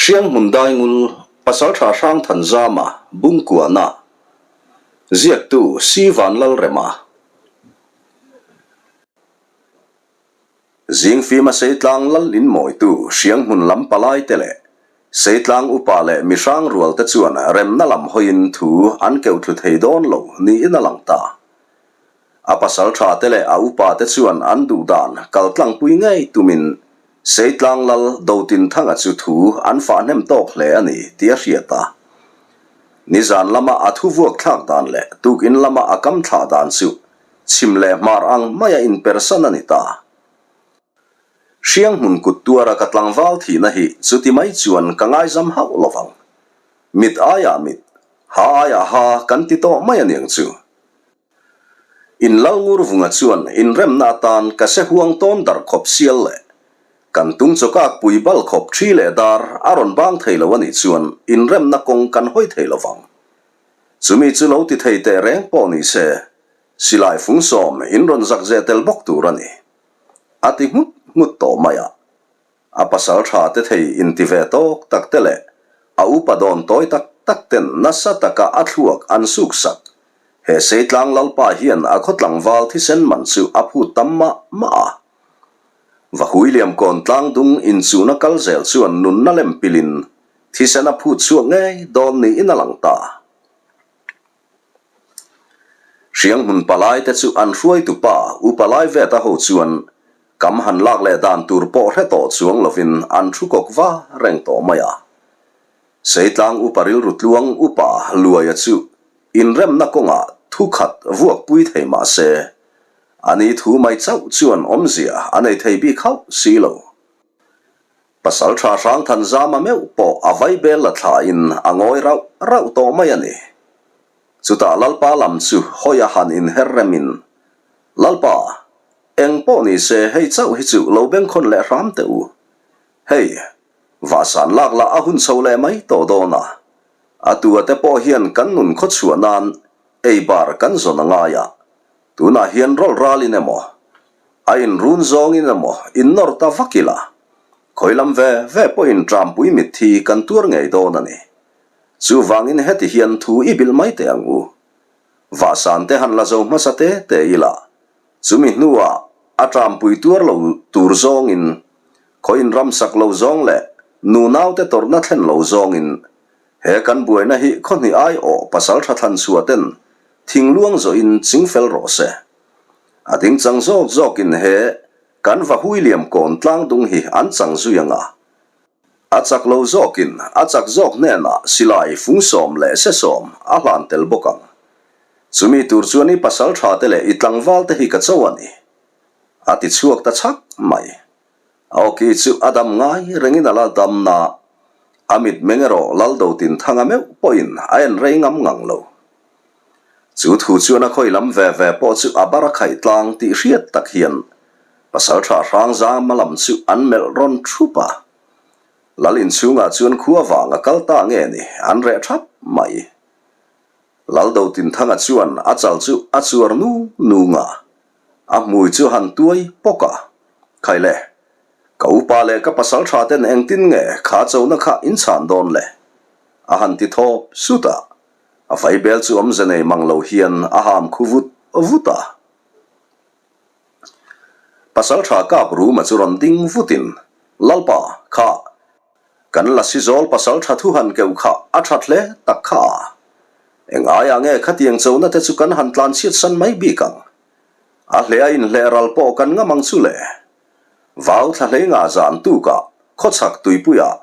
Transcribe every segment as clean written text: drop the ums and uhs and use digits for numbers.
Hrianghmun Daingul, Pasaltha Hrangthanzama, Bungkuana, Ziaktu Si Vanlalrema. Zingfima Seitlang lal inmawitu Hrianghmun lam palaite leh Seitlang upa leh mihrang rualte chuan remna lam hawiin thu an keuh thlu thei dawn lo niin a lang ta. A pasal thate leh a upate chuan an duh dan kal tlangpui ngei tumin Seitlang lal Dotinthanga chu thu an fah hnem tawk hle a ni tih a hriat a. Nizan lama a thu vuak thlak dan leh tukin lama a kam thlah dan chu chhim leh hmar ang maia inpersan a ni ta. Hrianghmun kut tuara ka tlangval thihna hi chuti mai chuan ka ngaizam hauh lo vang. Mit aiah mit, ha aiah ha kan ti tawh mai a niang chu. In Lalngurvunga chuan inremna atan ka se huang tawn dar khawp sial leh kan tung chawkak pui bal khawp thi leh dar a rawn bang thei lo a nih chuan inremna kawng kan hawi thei lo vang. Chumi chu lo ti thei teh reng pawh ni se, silai fungsawm in rawn zak zeh tel bawk tur a ni. A ti nghut nghut tawh mai a. A pasal tha te thei inti ve tawk tak te leh a upa dawn tawi tak tak ten nasa taka a thluak an suk sak. He Seitlang Lalpa hian a khaw tlangval thisen man chu a phut tam mah mah a. Vahui Liamkawn tlangdung inchuhna kal zel chuan nunna lem pilin thisen a phut chhuak ngei dawn niin a lang ta. Hrianghmun palai te chu an hruaitu pa Upa Laiveta ho chuan kam han lak leh dan tur pawh hre tawh chuang lovin an thu kawk va reng tawh mai a. Seitlang Upa rilru tluang Upa Luaia chu inremna kawngah thu khat vuakpui thei mah se, ani thu mai chauh chuan awmzia a nei thei bik hauh si lo. Pasal tha hrang than zama meuh pawh a vaibel la thlain a ngawi rauh rauh tawh mai a ni. Chutah Lalpa lam chu hawi a han inher remin, Lalpa, eng pawh ni se hei chauh hi chu lo bengkhawn leh hram teh u. Hei, vahsan lak lah a hun chho leh mai tawh dawn a. A tua te pawh hian kan nun khawchhuah nan ei bar kan zawn a ngai a. Tunah hian rawlh ralin emaw, A inrun zawngin emaw innawr ta vak ila, khawi lam ve ve pawhin Trampui mitthi kan tuar ngei dawn a ni. Chuvangin heti hian thu i bilh mai teh ang u. Vahsan te han la zo hmasa te te ila, chumi hnuah a Trampui tuar lo tur zawngin, khawi inramsak lo zawng leh nunaute tawrhna thlen lo zawngin he kan buaina hi khawhnih aiawh pasal tha thlan chhuah ten thingluang zawhin chingfel rawh se. A ding chang zawk zawkin he kan va hui liam kawn tlang dung hi an chang zui ang a. A chak lo zawkin a chak zawk hnenah silai fungsawm leh sesawm a hlan tel bawk ang. Chumi tur chuan i pasal tha te leh i tlangval te hi ka cho a ni. A ti chhuak ta chhak mai. A awki chu a dam ngai rengin a la dam na. A mitmeng erawh Laldotinthanga meuh pawhin a en rei ngam ngang lo. Chu thu chuan a khawi lam ve ve pawh chu a bar a khaih tlang tih hriat tak hian Pasalṭha Hrangzama lam chu an melh rawn thup a. Lal inchhungah chuan khua vang a kal ta nge ni an reh thap mai. Laldotinthanga chuan a chal chu a chuar nung nung a, a hmui chu han tuai pawk a. Khai le, ka upa leh ka pasalṭha ten engtin nge kha chona kha in chhan dawn le? A han ti thawp sut a. A vaibel chu awmze nei mang lo hian a ham khu vut vut a. Pasalṭha kap Ruma chu rawn ding vutin, Lalpa, kha, kan lasi zawl pasalṭha thu han keuh kha a ṭhat hle tak kha a. Eng aiah nge khatiang chona te chu kan han tlan chhiat san mai bik ang? A hle a inhleh ral pawh kan ngam ang chu le. Vau thla hlei nga zan tukah khawchhak tuipuiah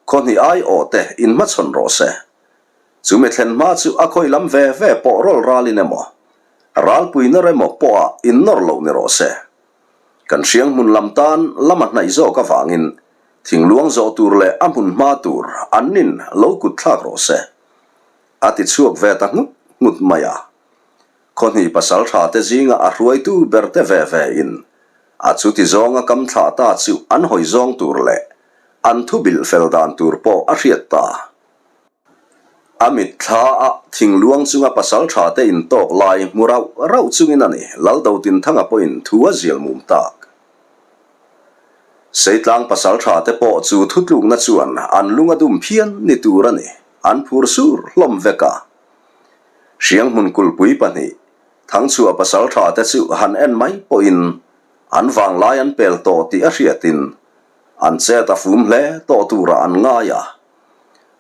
khawhnih aiawh te inhmachhawn rawh se. Chumi thlen hma chu a khawi lam ve ve pawh rawl ralin emaw, ralpui nawr emaw pawha innawr loh ni rawh se. Kan hriang hmun lam tan lama hnaih zawk avangin thingluang zawh tur leh a hmun hma tur an nin lo kut thlak rawh se. A ti chhuak ve ta nghut nghut mai a. Khawhnih pasal tha te zinga a hruaitu ber te ve ve in a chuti zawnga kam thlah ta chu an hawi zawng tur leh an thu bilh fel dan tur pawh a hriat ta. A mitthla a thingluang chunga pasal tha te intawk lai hmu rauh rauh chungin a ni, Laldotinthanga pawhin thu a zial mum tak. Seitlang pasalṭha te pawh chu thutlukna chuan an lung a dum phian ni tur a ni, an phur sur hlawm vek a. Hrianghmun kulhpui pahnih, Thangchhuah pasalṭha te chu han en mai pawhin an vanglai an pel tawh tih a hriatin an chet a fum hle tawh turah an ngai a.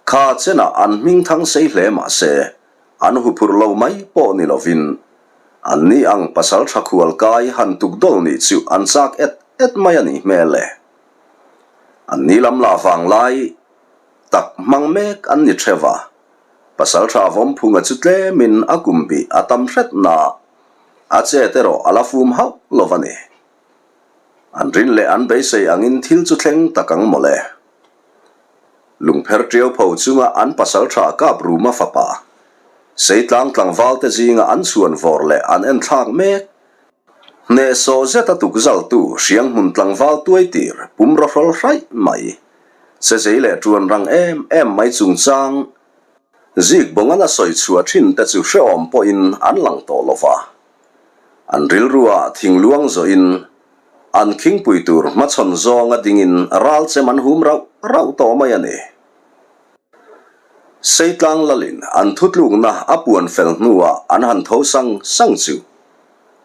Kha chenah an hming thang sei hle mah se, an huphurh lo mai pawh ni lovin an ni ang pasalṭha khual kai han tuk dawl nih chu an chak et et mai a nih hmel e. An ni lam lah vanglai tak hmang mek an ni theuh a, pasalṭha vawmphunga chu tlemin a kum bih a tam hret na a chet erawh a la fum hauh lo a ni. An rin leh an beisei angin thil chu thleng tak ang mawle. Lungpher ṭiau pho chunga an pasalṭha kap ruma fapa, Seitlang tlangvalte zinga an chhuan vawr leh an enthlak mek. Hnehsawh zeta tukzaltu Hrianghmun tlangval tuaitir pum rawhrawl hraih mai, chezei leh ṭuan rang em em mai chungchang zik bawngan a sawi chhuah ṭhin te chu hrehawm pawhin an lang tawh lo va. An rilruah thingluang zawhin an khingpui tur hmachhawn zawnga dingin ral chem an hum rauh rauh tawh mai a ni. Seitlang lalin an thutlukna a puan fel hnuah an han tho sang sang chu.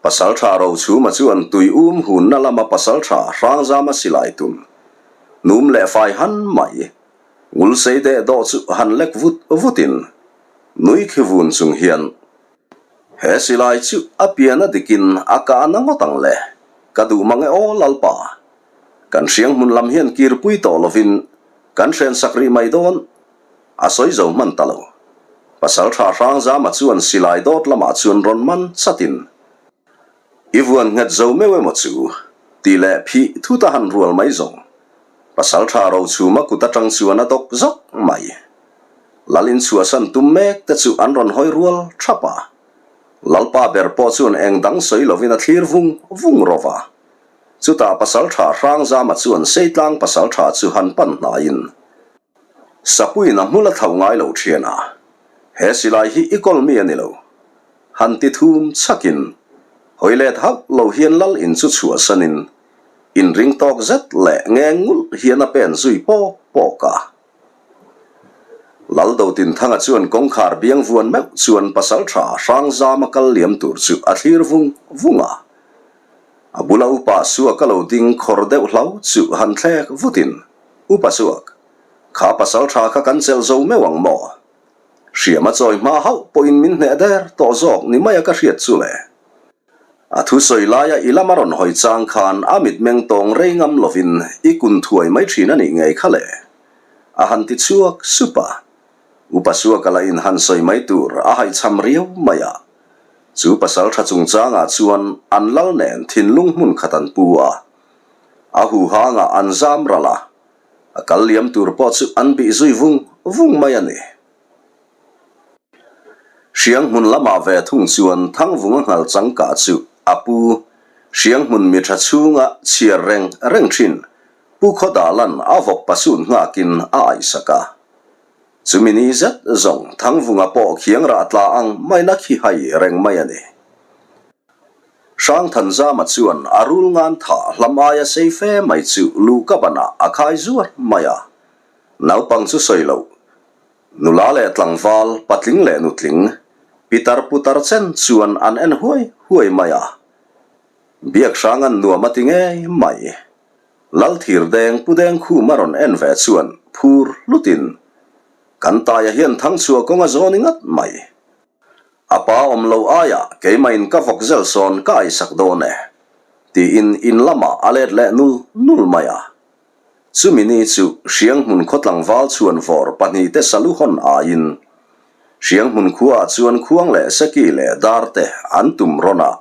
Pasaltha Rochhuma chuan tui um hunna lama pasaltha Hrangzama silai tum num leh fai han mai ngul sei deh dawh chu han lek vut vutin nui khi vun chung hian He silai chu a pian a dikin a kah na ngawt ang le, ka duh mang e aw Lalpa. Kan hriang hmun lam hian kirpui tawh lovin kan hrensak rih mai dawn, a sawi zo hman ta lo. Pasaltha Hrangzama chuan silai dawt lamah chuan rawn man chatin, I vuan nghet zo meuh emaw chu? tih leh phih thut a han rual mai zawng. Pasaltha Rochhuma kut atang chuan a dawk zawk mai. Lal inchhuahsan tum mek te chu an rawn hawi rual thap a. Lalpa ber pawh chuan eng dang sawi lovin a thlir vung vung rawh va. Chutah pasaltha Hrangzama chuan Seitlang pasaltha chu han pan hnaiin, Sapuiin a hmul a thlauh ngai lo thian a, he silai hi i kawl mi a ni lo. Han ti thum chhakin, hawi let hauh lo hian lal in chu chhuahsanin, inring tawk zet leh ngeng ngulh hian a pen zui pawk pawk a. Laldotinthanga chuan kawngkhar biang vuan meuh chuan pasaltha Hrangzama kal liam tur chu a thlir vung vung a. A bula upa Suaka lo ding khawr deuh hlau chu han thlek vutin, Upa Suak, kha pasaltha kha kan chelh zo meuh ang maw? Hriam a chawi hma hauh pawhin min hneh der tawh zawk ni maia ka hriat chu le. A thusawi laia i lam a rawn hawi chang khan a mitmeng tawng rei ngam lovin i kun thuai mai thin a nih ngei kha le? A han ti chhuak sup a. Upa Suaka lah in han sawi mai tur a haihchham riau mai a. Chu pasal tha chungchangah chuan an lal nen thinlung hmun khat an pu a. A huhangah an zam ral a. A kal liam tur pawh chu an bih zui vung vung mai a ni. Hrianghmun lamah ve thung chuan Thangvunga nghal changkah chu a pu Hrianghmun mi tha chhunga chhiar reng reng thin Pu Khawdalan a vawk pasut nghakin a aihsak a. Chumi ni zet zawng Thangvunga pawh khiang rah tla ang maina khi hai reng mai a ni. Hrangthanzama chuan a rul ngan tha hlam aia sei fe mai chu luhka banah a khai zuar mai a. Naupang chu sawi loh Nula leh tlangval, patling leh nutling, pitar putar chen chuan an en huai huai mai a. Biak hrang an nuam a ti ngei mai. Lalthir deng pu deng khum a rawn en ve chuan phur hlutin, Kan taia hian thangchhuah kawng a zawn i ngat mai. A pa awm lo aiah keimahin ka vawk zel sawn ka aisak dawn e, tiin in lamah a let leh nul nul mai a. Chumi ni chu Hrianghmun khaw tlangval chhuan vawr pahnihte salu hawn aiin Hrianghmun khuaah chuan khuang leh seki leh dar te an tum rawn a,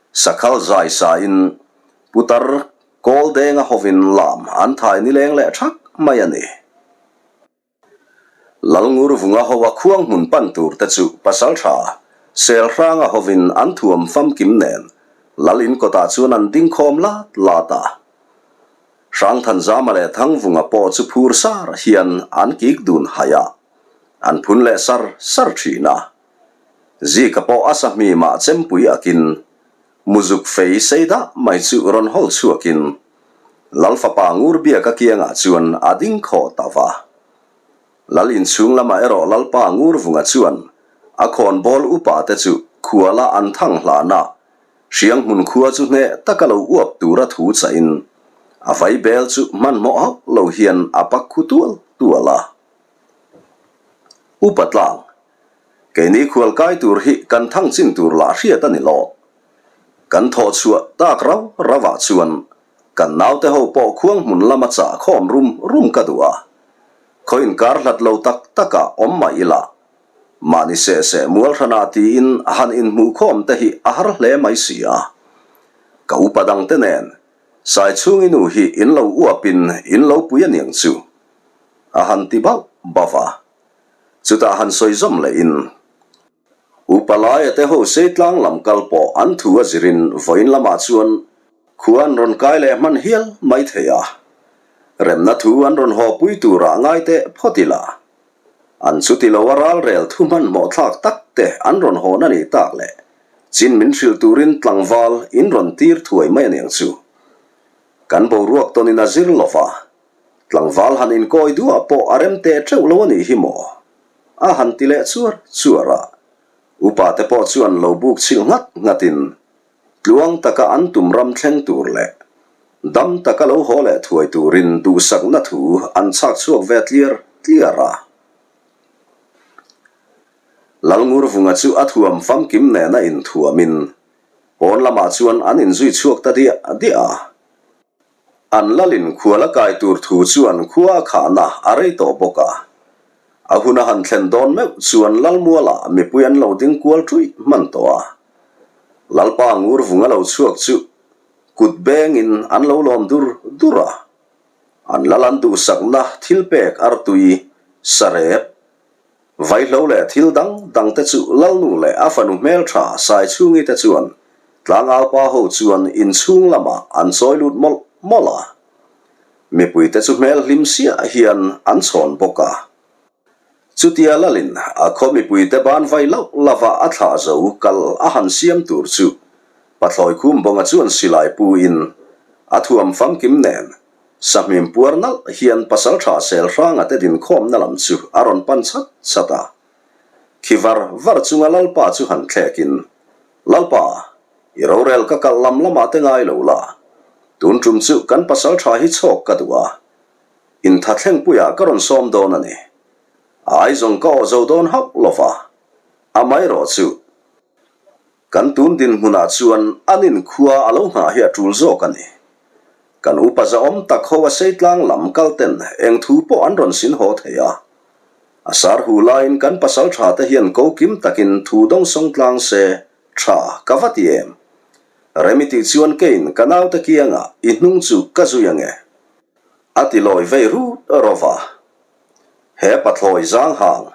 sakhal zai sain putar kawl denga hovin lam an thai nileng leh thak mai a ni. Lalngur vunga ho a khuang hmun pan tur te chu pasaltha sel hranga hovin an thuam famkim nen Lal in kawtah chuan an ding khawm lat lat a. Hrangthanzama leh Thangvunga pawh chu phur sar hian an kik dun haih a, an phun leh sar sar thin a. Zika pawh a sahmimah chempui akin Muzuk fei sei dah mai chu rawn hawl chhuakin. Lal fapa Ngurbiaka kiangah chuan a ding khawh ta va. Lal inchhung lamah erawh Lalpa Ngurvunga chuan a khawnbawl upa te chu khuala an thang hlana Hrianghmun khua chu hneh taka lo uap tura thu chahin a vaibel chu hmanhmawh hauh lo hian a pak khu tual tual a. Upa tlang, keini khual kai tur hi kan thang chin tur lah hriat a ni lo. Kan thawh chhuah tak rau rauah chuan kan naute ho pawh khuang hmun lama chah khawm rum rum ka duh a. Khaw inkar hlat lo tak takah awm mah ila Mahni seh seh mual hranah tiin han inhmuhkhawm te hi a har hle mai si a. Ka upa dangte nen Saichhungi nu hi in lo uapin in lo pui aniang chu a han ti bauh bauh a. Chutah han sawi zawm lehin Upa laia te ho Seitlang lam kal pawh an thu a zirin vawiin lamah chuan khua an rawn kai leh hman hial mai thei a. Remna thu an rawn haw pui turah ngai teh phawt ila. An chuti lo a ralrel thu hmanhmawh thlak tak te an rawn hawn a nih tak leh chin min hrilh turin tlangval in rawn tir thuai mai aniang chu. Kan boruak tawnin a zir lo va, tlangval han inkawi duah pawh a rem teh teuh lo a nih hi maw? A han ti leh chuar chuar a. Upa te pawh chuan lo buk chhilh nghat nghatin Tluang taka an tum ram thleng tur leh dam taka lo haw leh thuai turin duhsakna thu an chhak chhuak ve tliar tliar a. Lalngurvunga chu a thuam famkim nena inthuamin pawn lamah chuan an inzui chhuak ta diah diah a. An lalin khual a kai tur thu chuan khua a khahna a rei tawh bawk a. A hun a han thlen dawn meuh chuan Lalmualah mipui an lo ding kual ṭuih hman tawh a. Lalpa Ngurvunga lo chhuak chu kut bengin an lo lawm dur dur a. An lal an duhsakna thilpek artui, sarep, Vaihlo leh thil dang dang te chu Lalnu leh a fanu hmeltha Saichhungi te chuan tlangaupa ho chuan inchhung lamah an chawi lut mawlh mawlh a. Mipui te chu hmel hlim siah hian an chhawn bawk a. Chutia Lalin a khaw mipui te ban vai lauh lova a thlah zo kal a han siam tur chu Pathlawi Khumbawnga chuan silai pu in a thuam famkim nen Sahmim puar nalh hian pasaltha Selhranga te dinkhawmna lam chu a rawn pan chat chat a. Khi var var chunga Lalpa chu han thlekin, Lalpa, i rorel ka kalh lam lamah te ngai lo la. Tun tum chu kan pasaltha hi chhawk ka duh a. Intha thlengpuiah ka rawn sawm dawn a ni. A aizawng ka awh zo dawn hauh lo va. Amaherawh chu. Kan tun dinhmunah chuan an inkhua a lo nghah hi a tul zawk a ni. Kan upa zahawm tak ho a seitlang lam kal ten eng thu pawh an rawn sin haw thei a. A sar hu laiin kan pasal tha te hian ko kim takin thu dawngsawng tlang se tha ka va ti em. Remi tih chuan keiin ka naute kiangah i hnung chu ka zui ange. A ti lawi vei rut rawva. He pathlawi zang hang,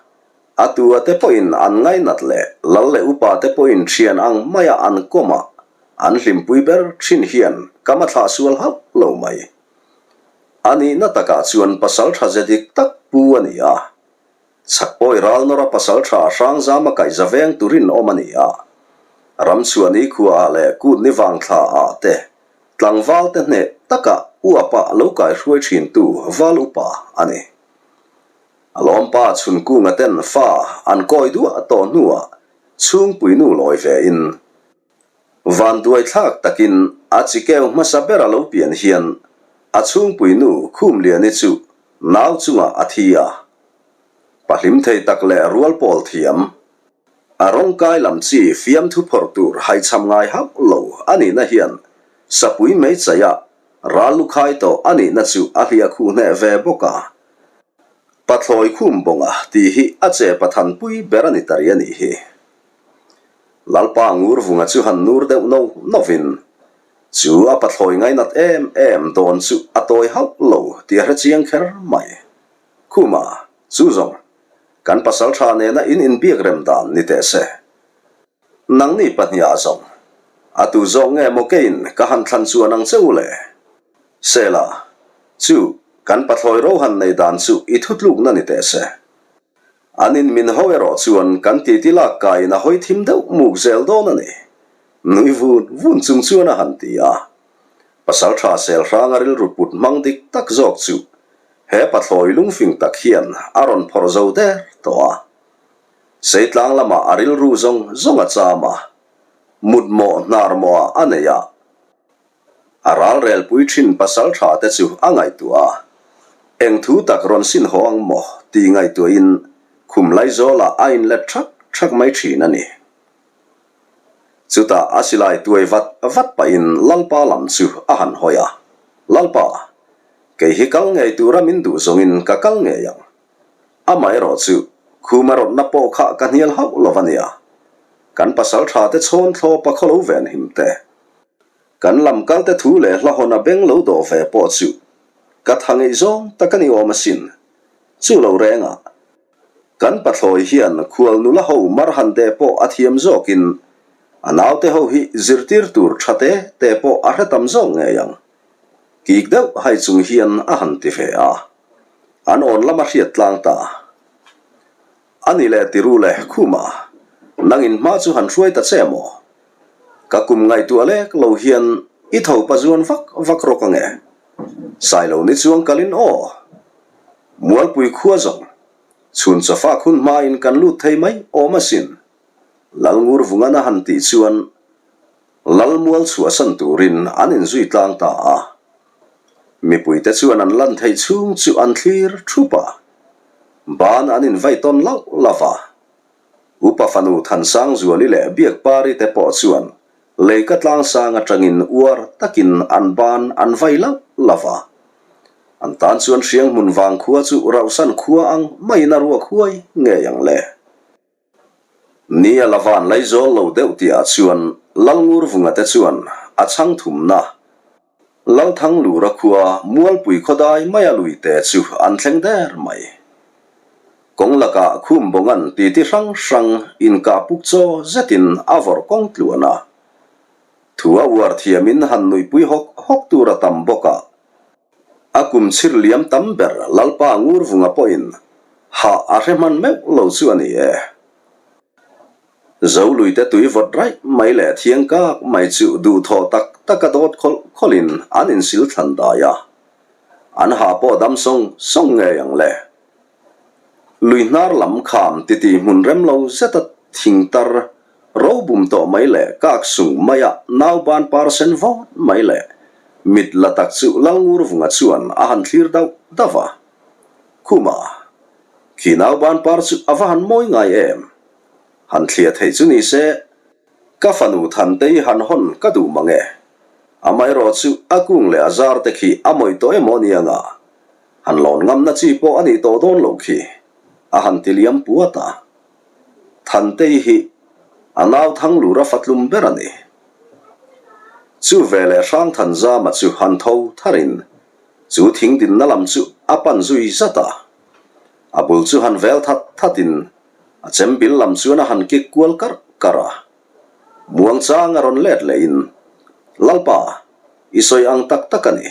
a tua te pawhin an ngainat leh lal leh upa te pawhin thian ang maia an kawm a, an hlimpui ber thin hian ka ma thlah sual hauh lo mai. A nihna takah chuan pasal tha ze dik tak pu a ni a. Chhakpawi ral nawra pasal tha Hrangzama kaihza veng turin awm a ni a. Ramchhuah nikhuaah leh kut ni vangthla ah te Tlangval te hneh taka uapa lo kaihruai thintu val upa a ni. A lawmpa Chhunkunga ten fa an kawi duah tawh hnuah chhungpuinu lawi ve in vanduai thlak takin a chikeu hmasa ber a lo pian hian a chhungpuinu Khumliani chu nau chungah a thi a. Pahlim thei tak leh rual pawl thiam A rawngkai lam chi fiamthu phawrh tur haichham ngai hauh lo a nihna hian sapui mai chaia ral lukhai tawh a nihna chu a hliah khuh hneh ve bawk a. Pathlawi khum bawnga tih hi a che pathanpui ber a ni ta rih a nih hi. Lalpa Ngurvunga chu han nur deuh no novin chu a pathlawi ngainat em em dawn chu a tawi hauh lo tih a hre chiang kher mai. Khuma, chu zawng, kan pasal tha nena in inbiak rem dan ni teh se. Nangni pahniha zawng, a tu zawk nge maw keiin ka han thlan chuan ang che u le? Sela, chu, kan pathlawi ro han nei dan chu i thutlukna ni teh se. An in min ho erawh chuan kan titi lak kaiin a hawi thim deuh muk zel dawn a ni, nui vun vun chung chuan a han ti a. Pasalṭha Selhranga rilru put hmang dik tak zawk chu he pathlawi lungfing tak hian a rawn phawrh zo der tawh a. Seitlang lamah a rilru zawng zawng a cham a, mutmawh hnarmawhah a nei a. A ralrelpui thin pasalṭha te chu a ngaihtuah a, eng thu tak rawn sin haw ang maw tih ngaihtuahin khum Laizawlah a inlet ṭhak ṭhak mai ṭhin a ni. Chutah a silai tuai vat vat pahin Lalpa lam chu a han hawi a, Lalpa, kei hi kal ngei tura min duh zawngin ka kal ngei ang. Amaherawh chu khuma rawtna pawh kha ka hnial hauh lo a nia. Kan pasal tha te chhawn thlawpa khaw lo ven him te. Kan lam kal te thu leh hla hawn a beng lo dawh ve pawh chu ka tha ngeih zawng tak a ni awm asin. Chu lo rengah Kan pathlawi hian khual nula ho mar han deh pawh a thiam zawkin a naute ho hi zirtir tur tha te te pawh a hre tam zawk ngei ang. Kik deuh hai chung hian a han ti ve a. An awn lama hriat tlang ta. A ni leh ti ru le Khuma, nangin hma chu han hruai ta che maw? Ka kum ngaihtuah lek lo hian i tho pa zuan vak vak rawk ange. Sailo ni chuang kalin aw. Mualpui khua zawng, chhun chawfak hun hmain kan lut thei mai awm asin. Lalngur Vungan a han tih chuan Lalmual chhuahsan turin an inzui tlang ta a. Mipuite chuan an lan theih chhung chu an thlir thup a. Ban an invai tawn lauh lauh a. Upa fanu Thansangzuali leh Biakpari te pawh chuan Leika tlangsang atangin uar takin an ban an vai lauh lauh a. An tan chuan Hrianghmun vang khua chu rauhsan khua ang maiin a ruak huai ngei ang le. Ni a la van Laizawl lo deuh tihah chuan Lalngurvunga te chuan a chhang thumna Lalthanglura khua Mualpui khawdai maia luite chu an thleng der mai. Kawng lakah Khumbawnga'n titi hrang hrang inkah puk chaw zetin a vawrh kawng tluan a. Thu a uar thiamin han nuihpui hawk hawk tur a tam bawk a. A kum chhir liam tam ber Lalpa Ngurvunga pawhin hah a hre hman meuh lo chu a ni e. Zoluite tui vawt raih mai leh thiang kak mai chu duhthawh tak taka dawt khawlh khawlhin an insil thlan dai a. An hah pawh dam sawng sawng ngei ang le. Lui hnar lam kham titi hmun rem lo zeta thing tar ro bum tawh mai leh kak sung maia nauban par sen vawt mai leh mit la tak chu Lalngurvunga chuan a han thlir dauh dauh a. Khuma, khi nauban par chu a va han mawi ngai em? Han thlia thei chu ni se, ka fanu Thantei han hawn ka duh mang e. Amaherawh chu a kung leh a zar te khi a mawih tawh emaw anianga Han lawn ngamna chi pawh a nih tawh dawn loh khi, a han ti liam puat a. Thantei hi a nau Thanglura fatlum ber a ni. Chu veleh Hrangthanzama chu han tho tharin chu thing dinna lam chu a pan zui zat a. A bul chu han vel that thatin a chembil lam chuan a han kik kual karh karh a. Muangchang a rawn let lehin, Lalpa, i sawi ang tak tak a ni.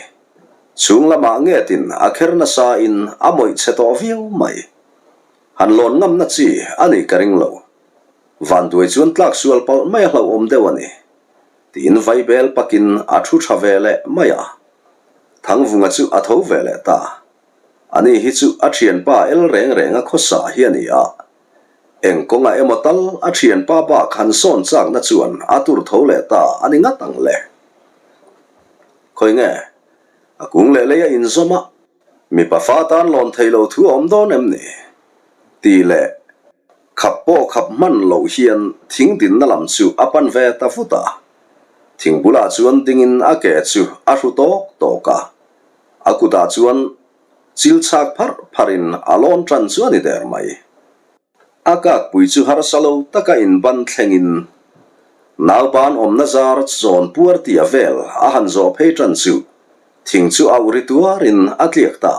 Chhung lamah ngetin a kher nasa in a mawih chhe tawh viau mai. Han lawn ngamna chi a nih ka ring lo. Vanduai chuan tlak sual palh mai a hlauhawm deuh a ni. Tiin vaibel pakin a thu tha ve leh mai a. Thangvunga chu a tho ve leh ta. Ani hi chu a thianpa el reng reng a khawsa hi a ni a. Eng kawngah emaw tal a thianpa bak han sawn chakna chuan a tur tho leh ta a ni ngat ang le. Khawi nge? A kung leh lei a inzawm a, mipa fa tan lawn thei lo thu a awm dawn em ni? Tih leh khap pawh khap hman loh hian thing dinna lam chu a pan ve ta vut a. Thing bulah chuan dingin a ke chu a hru tawk tawk a, a kutah chuan chil chhak pharh pharhin a lawn tan chu a ni der mai. A kakpui chu harsa lo taka inban thlengin nauban awmna zar zawn puar tia vel a han zawh phei tan chu thing chu auh ri tuarin a tliak ta.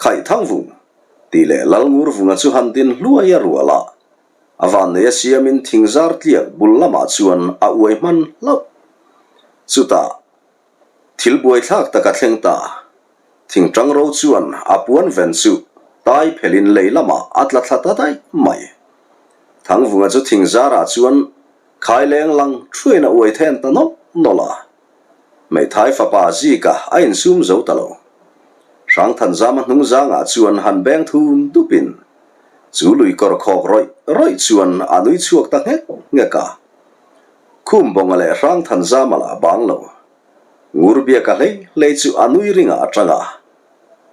Khaih Thangvung tih leh Lalngurvunga chu han din hluai a rual a, a vannei a siamin thing zar tliak bul lamah chuan a uai hman hlauh. Chutah Thil buaithlak tak a thleng ta. Thingtang ro chuan a puan ven chu tai phelin lei lamah a tla thla ta daih mai. Thangvunga chu thing zarah chuan khai leng lang thuain a uai then ta nawlh nawlh a. Hmeithai fapa Zika a insum zo ta lo. Hrangthanzama hnungzangah chuan han beng thum dupin chu lui kawr khawk rawih rawih chuan a nui chhuak ta nghek nghek a. Khumbawnga leh Hrangthanzama lah bang lo. Ngurbiaka hlei hlei chu a nui ringah a tang a.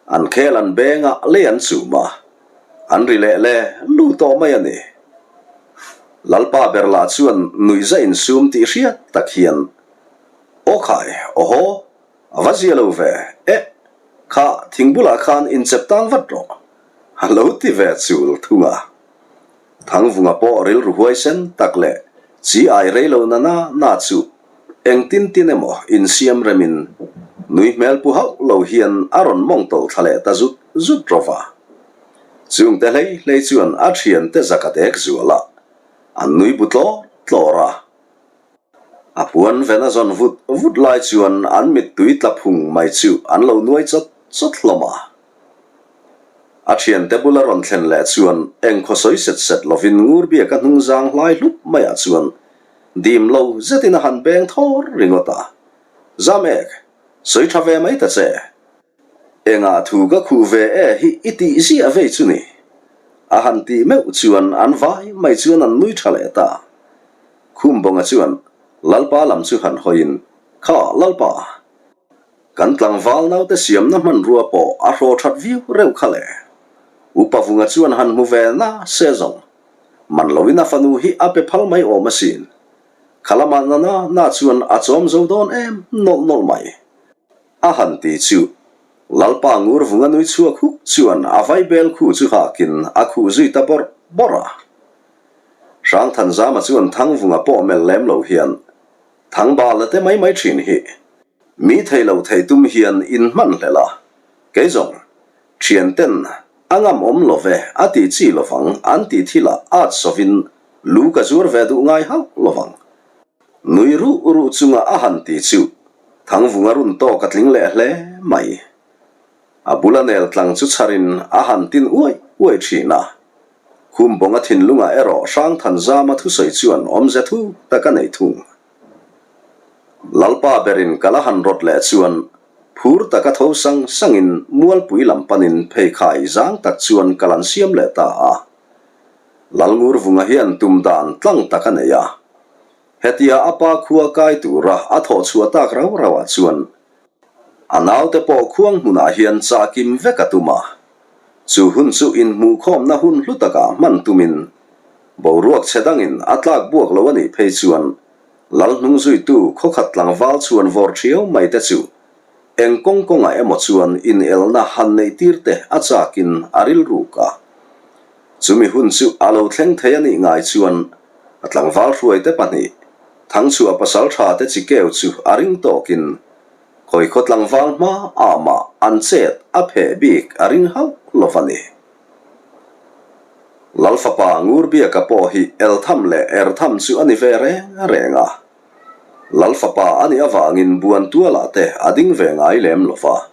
An khel an bengah lei an chum a, an ri leh le lu tawh mai a ni. Lalpa ber lah chuan nuihza insum tih hriat tak hian, Aw khai, awhaw, a va zia lo ve, eh, kha thing bulah khan inchep tang vat rawh, a lo ti ve chul thung a. Thangvunga pawh rilru huaisen tak leh chi ai rei lo na na na chu engtin tin emaw insiam remin nui hmel pu hauh lo hian a rawn mawng tawlh thla leh ta zut zut rawh va. Chungte hlei hlei chuan a thiante zak a dek zual a, an nui bu tlawr tlawr a. A puan ven a zawn vut vut lai chuan an mittui tla phung mai chu an lo nuai chawt chawt hlawm a. A thiante bula rawn thlen leh chuan engkhaw sawi set set lovin Ngurbiaka hnungzang hlai hlup maiah chuan dim lo zetin a han beng thawr ringawt a. Zamek, sawi tha ve mai ta che. Engah thu ka khuh ve e hi i tih ziah vei chu ni. A han tih meuh chuan an vai mai chuan an nui tha leh ta. Khumbawnga chuan Lalpa lam chu han hawiin, Kha Lalpa! Kan tlangval naute siamna hmanrua pawh a hraw that viau reuh kha le. Upa Vunga chuan han hmu ve na se zawng. Man loin a fanu hi a pe phal mai awm asin. Kha lamah na na na chuan a chawm zo dawn em nawlh nawlh mai. A han ti chu Lalpa Ngur Vunga nui chhuak huk chuan a vaibel khu chu hakin a khuh zui ta bawrh bawrh a. Hrangthanzama chuan Thangvunga pawh melh lem lo hian Thangbala te mai mai thin hi. Mi thei lo thei tum hian in hman hlel a, kei zawng, thian ten a ngam awm lo ve a tih chi lovang an tih thil ah at sawvin lu ka zuar ve duh ngai hauh lovang. Nui ruh ruh chunga a han ti chu Thangvunga run tawk a tling leh hle mai. A bula nel tlang chu chharin a han tin uaih uaih thin a. Khumbawnga thinlungah erawh Hrangthanzama thusawi chuan awmze thu tak a nei thung. Lalpa berin ka la han rawt leh chuan phur taka tho sang sangin mualpui lam panin pheikhai zang tak chuan ka lan siam leh ta a. Lalngurvunga hian tum dan tlang tak a nei a. Hetia a pa khua kai tura a thawh chhuah tak rau rauah chuan a naute pawh khuang hmunah hian chah kim vek a tum a. Chu hun chu inhmuhkhawmna hun hlu takah hman tumin boruak chhe dangin a tlak buak lo a nih phei chuan Lal hnung zuitu khawkhat tlangval chhuan vawr thiau mai te chu eng kawng kawngah emaw chuan inelna han neih tir te a chakin a rilruk a. Chumi hun chu a lo thleng thei a nih ngai chuan a tlangval hruaite pahnih Thangchhuah pasaltha te chi keu chu a ring tawkin khawikhaw tlangval hma ah mah an chet a pheh bik a ring hauh lo va ni. Lal fapa Ngurbiaka pawh hi Eltham leh Ertham chu a ni ve reng reng a. Lal fapa a nih avangin Buantualah te a ding ve ngai lem lo va.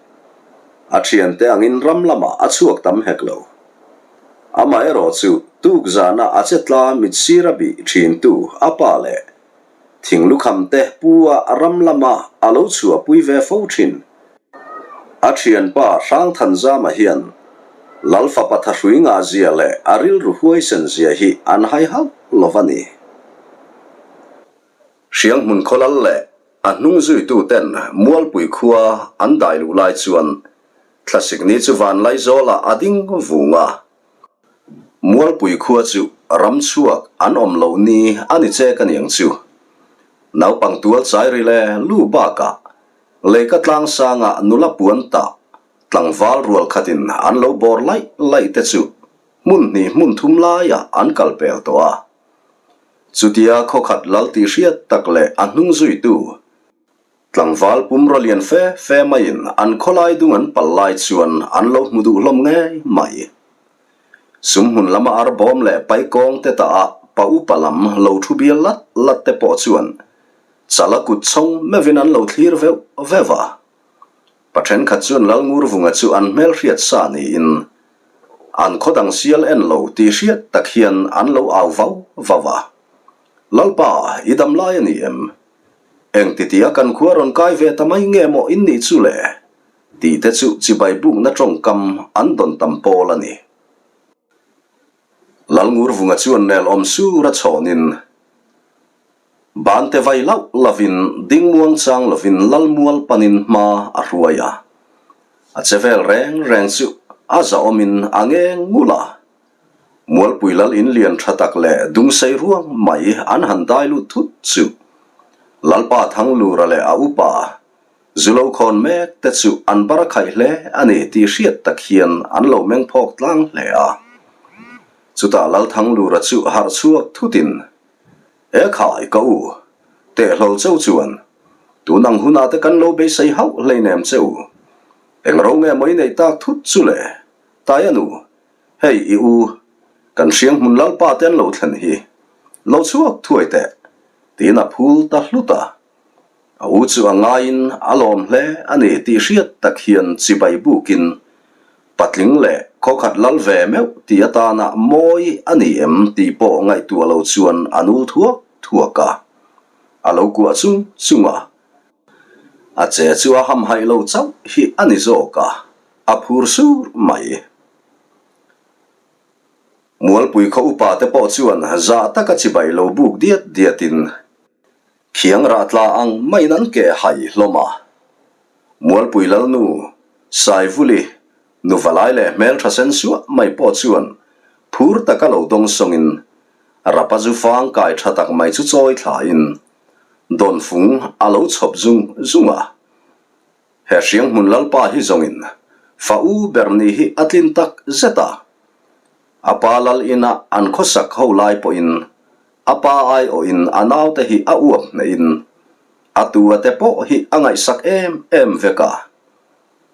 A thiante angin ram lamah a chhuak tam hek lo. Amaherawh chu tukzana a che tla mitsir a bih thintu a pa leh Thinglukham te pu a ram lama a lo chhuahpui ve fo thin. A thianpa Hrangthanzama hian Lal fapa thahrui ngahzia leh a rilru huaisen zia hi an hai hauh lo va ni. Hrianghmun khawlal leh a hnung zuitu ten Mualpui khua an dai luh lai chuan thlasik ni chu Vanlaizawlah a ding vung a. Mualpui khua chu ram chhuak an awm loh ni a ni che ka niang chu. Naupang tual chai ri le lu bakah leika tlang sangah nula puan tah tlangval rual khatin an lo bawr laih laih te chu hmun hnih hmun thum laiah an kal pel tawh a. Chutia khawkhat lal tih hriat tak leh a hnung zuitu Tlangval pumraw lian fe fe maiin an khawlai dung an pal lai chuan an lo hmu duh hlawm ngei mai. Sumhmun lama arbawm leh paikawng te tah ah pa upa lam lo thu bial lat lat te pawh chuan chala kut chhawng meuhin an lo thlir veuh veuh a. Pa thenkhat chuan Lalngurvunga chu an hmelhriat sa niin an khaw dang sial en lo tih hriat tak hian an lo au vau vau a. Lalpa, i dam lai a ni em? Engtitia kan khua rawn kai ve ta mai nge maw in nih chu le? Tih te chu chibai bukna tawngkam an dawn tam pawl a ni. Lalngurvunga chuan nel awm sur a chhawnin Bante vai lauh lovin ding muang chang lovin Lalmual panin hma a hruai a. A che vel reng reng chu a zahawmin a ngeng ngul a. Mualpui lal in lian tha tak leh dungsei ruang mai an han dai lut thut chu Lalpa Thanglura leh a upa Zulo khawn mek te chu an bar khaih hle a ni tih hriat tak hian an lo meng phawk tlang hle a. Chutah Lal Thanglura chu harh chhuak thutin E khai ka u, teh hlawl cheu chuan tun ang hunah te kan lo beisei hauh hleinem che u. Eng ro nge maw i neih tak thut chu le? Taia nu, hei i u, kan hriang hmun Lalpa te an lo thlen hi. Lo chhuak thuai teh, tiin a phul ta hlut a. A u chu a ngaiin a lawm hle a ni tih hriat tak hian chibai bukin patling leh khawkhat lal ve meuh tih atana mawi a ni em tih pawh ngaihtuah lo chuan a nul thuak thuak a. A lo kuah chung chung a. A che chu a hamhaih lo chauh hi a ni zawk a, a phur sur mai. Mualpui khaw upa te pawh chuan zah taka chibai lo buk diat diatin Khiang rah tla ang maiin an keh hai hlawm a. Mualpui Lalnu, Saivuli, nu valai leh hmeltha sen suah mai pawh chuan phur taka lo dawng sawngin rapa zu fang kai tha tak mai chu chawi thlain dawnfung a lo chhawp zung zung a. He Hrianghmun Lalpa hi zawngin fa u ber ni hi a tlin tak zet a. A pa lal ina an khawsak ho lai pawhin a pa aiawhin a naute hi a uap hnehin a tu a te pawh hi a ngaihsak em em vek a.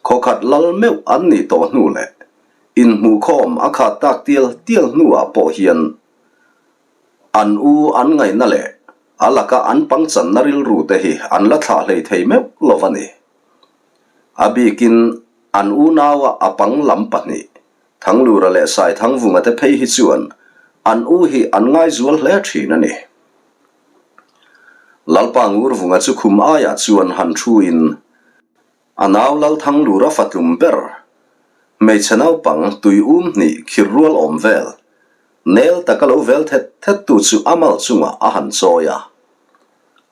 Khawkhat lal meuh an nih tawh hnu leh inhmuhkhawm a khat tak tial tial hnuah pawh hian an u an ngaihna leh a laka an pangchanna rilru te hi an la thlah hlei thei meuh lo a ni. A bikin an unaua a pang lam pahnih Thanglura leh Saithangvunga te phei hi chuan an u hi an ngaizual hle thin a ni. Lalpa Ngurvunga chu khum aiah chuan han thu in a nau Lalthanglura fatlum ber, hmeichhe naupang tui um hnih khir rual awm vel, nel taka lo vel thet thet tu chu a mal chungah a han chawi a.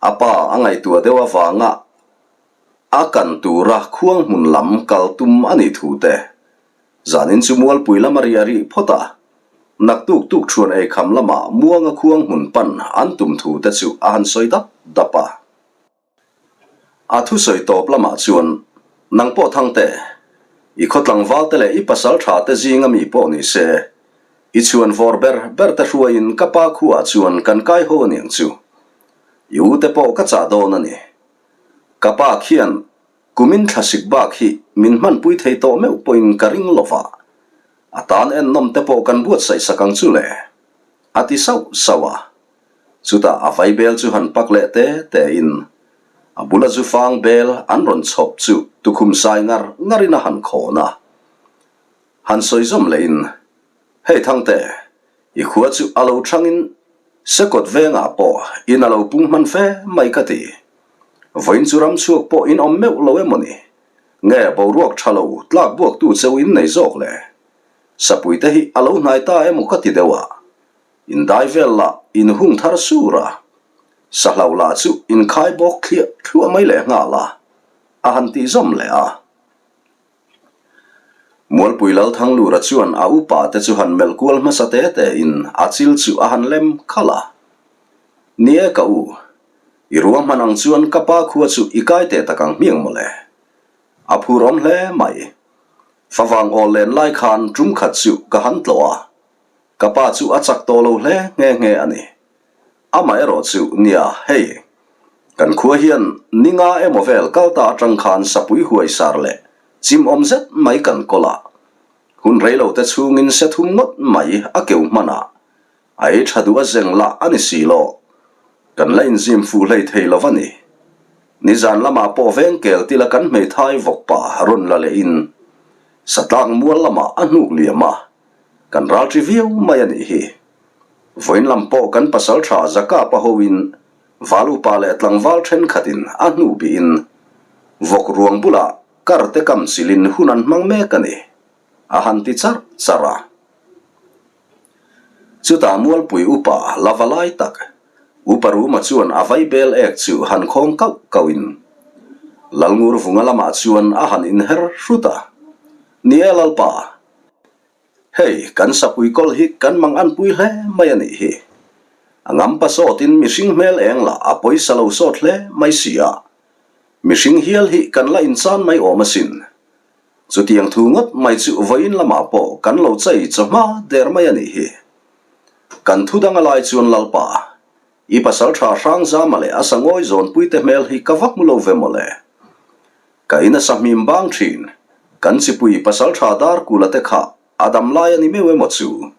A pa a ngaihtuah deuh avanga a kan tura khuang hmun lam kal tum a nih thu te Zanin chu Mualpui lama ri a rih phawt a, naktuk tuk thuan ei kham lama Muanga khuang hmun pan an tum thu te chu a han sawi dap dap a. A thusawi tawp lamah chuan, Nang pawh Thangte, i khaw tlangval te leh i pasal tha te zinga mi pawh ni se, i chhuan vawr ber ber te hruaiin ka pa khuaah chuan kan kai ho aniang chu. I u te pawh ka chah dawn a ni. Ka pa khian Kumin thlasik bak hi min hmanpui thei tawh meuh pawhin ka ring lo va, a tan ennawm te pawh kan buatsaih sak ang chu le, a ti sauh sauh a. Chutah a vai bel chu han pak leh te te in a bula zu fang bel an rawn chhawp chu tukhum sai ngar ngarin a han khawn a. Han sawi zawm leh in, Hei Thangte, i khua chu a lo thangin Sekawt vengah pawh in a lo pung hman fe mai ka ti. Vawiin chu ram chhuak pawh in awm meuh lo emaw ni? Nge boruak tha lo tlak buaktu cheu in nei zawk le? Sapui te hi a lo hnai ta emaw ka ti deuh a. In dai vel lah in hung thar sur a. Sahlau lah chu in khai bawk thliah thluah mai leh nghal a, a han tih zawm leh a. Mualpui Lalthanglura chuan a upa te chu han melh kual hmasa te te in a chil chu a han lem khalh a. Ni e ka u, i ruahman ang chuan ka pa khua chu i kai teh tak ang hmiang mawle. A phur awm hle mai. Favang awl len lai khan tum khat chu ka han tlawh a. Ka pa chu a chak tawh lo hle nghe nghe a ni. Amaherawh chu, nia, hei, kan khua hian ni nga emaw vel kal ta atang khan sapui huai sar leh chim awm zet mai kan kawl a. Hun reilo te chhungin se thum ngawt mai a keu hman a, a ei tha duh a zeng lah a ni si lo. Kan la inzim fuh hlei thei lo va ni. Nizan lamah pawh veng kel tila kan hmeithai vawk pa rawn la lehin satlak mual lamah a hnuk liam a, kan ralṭi viau mai a nih hi. Vawiin lam pawh kan pasal tha Zakapa hoin. Val upa leh tlangval thenkhatin a hnu bihin vawk ruang bulah kar te kam chilhin hun an hmang mek a ni, a han ti charh charh a. Chutah Mualpui upa la va lai tak, Upa Ruma chuan a vaibel ek chu han khawng kauh kauhin Lalngur vunga lamah chuan a han inher hrut a, Ni e Lalpa, Hei, kan sapui kawl hi kan mang anpui hle mai a nih hi. A ngampa sawtin mihring hmel eng lah a pawisa lo sawt hle mai si a. Mihring hial hi kan la inchan mai awm asin. Chutiang thu ngawt mai chu vawiin lamah pawh kan lo chei chawhma der mai a nih hi. Kan thu dang a lai chuan Lalpa, i pasal tha Hrangzama leh a sangawi zawnpuite hmel hi ka va hmu lo ve mawle. Ka in a sahmim bang thin. Kan chipui pasaltha dar kula te kha a dam lai a ni meuh emaw chu?